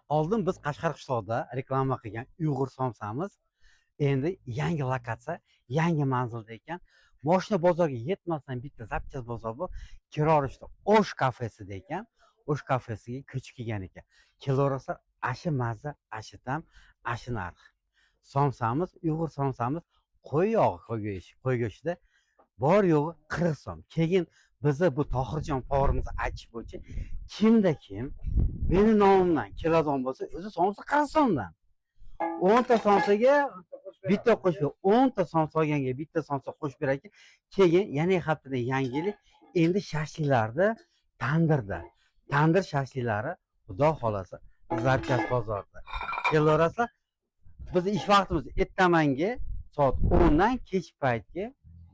Oldin biz Qashqar qishlog'ida reklama qilgan Uyg'ur somsamiz endi yangi lokatsiya, yangi manzilda ekan. Moshina bozorga yetmasdan bitta запчасть bozor bor. Kirorishda Osh kafesida ekan. Osh kafesiga ko'chib kelgan ekan. Kelaverasizlar, ashi mazza, ashi ta'm, ashi narx. Somsamiz, Uyg'ur somsamiz qo'y yog'i, qo'y go'shti, qo'y go'shtida bor yo'g'i 40 so'm. Keyin bizni bu Tohirjon povarimiz aytish bo'yicha kimda kim meni nomimdan keladigan bo'lsa, o'zi somsa 40 so'mdan. 10 ta somsaga bitta qo'shib, 10 ta somsa olganga bitta somsa qo'shib berar ekan. Keyin yana haftada yangi yil endi shashliklarda tandirda. Tandir shashliklari Xudo xolasa Запчасть bozorida. Kelaverasizlar. Bizni ish vaqtimiz ertamangi soat 10 dan kech paytgi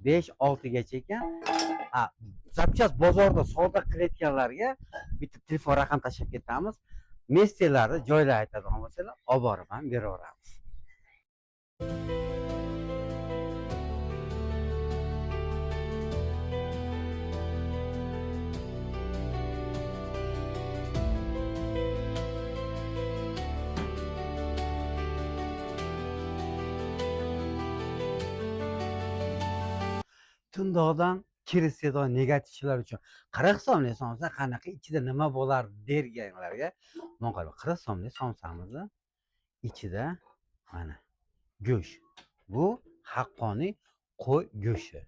5-6 gacha ekan. A, Запчасть bozorida savdo qilayotganlarga bitta telefon raqam tashlab ketamiz. Место larni joylar aytadigan bo'lsalar, olib borib ham beraveramiz. Tundoqdan kirish negativchilar uchun 40 so'mlik somsa qanaqa, ichida nima bo'lar derganlarga bunga qarang, 40 so'mlik somsamizni ichida mana go'sht. Bu haqqoniy qo'y go'shti.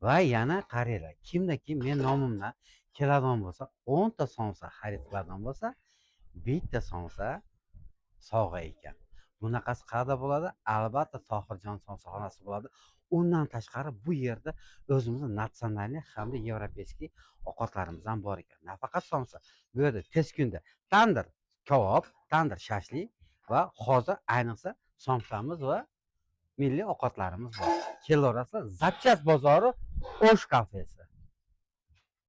Va yana qaranglar, kimda kim men nomimdan keladigan bo'lsa, 10 ta somsa xarid qiladigan bo'lsa, bitta somsa sovg'a ekan. Bunaqasi qayerda bo'ladi? Albatta Tohirjon somsaxonasi bo'ladi. Undan tashqari bu yerda o'zimizni национальный hamda европейский ovqatlarimiz ham bor ekan. Nafaqat somsa, bu yerda tez kunda tandir kabob, tandir shashlik va hozir ayniqsa somsamiz va milliy ovqatlarimiz bor. Kelaverasizlar, Запчасть bozori, Osh kafesi.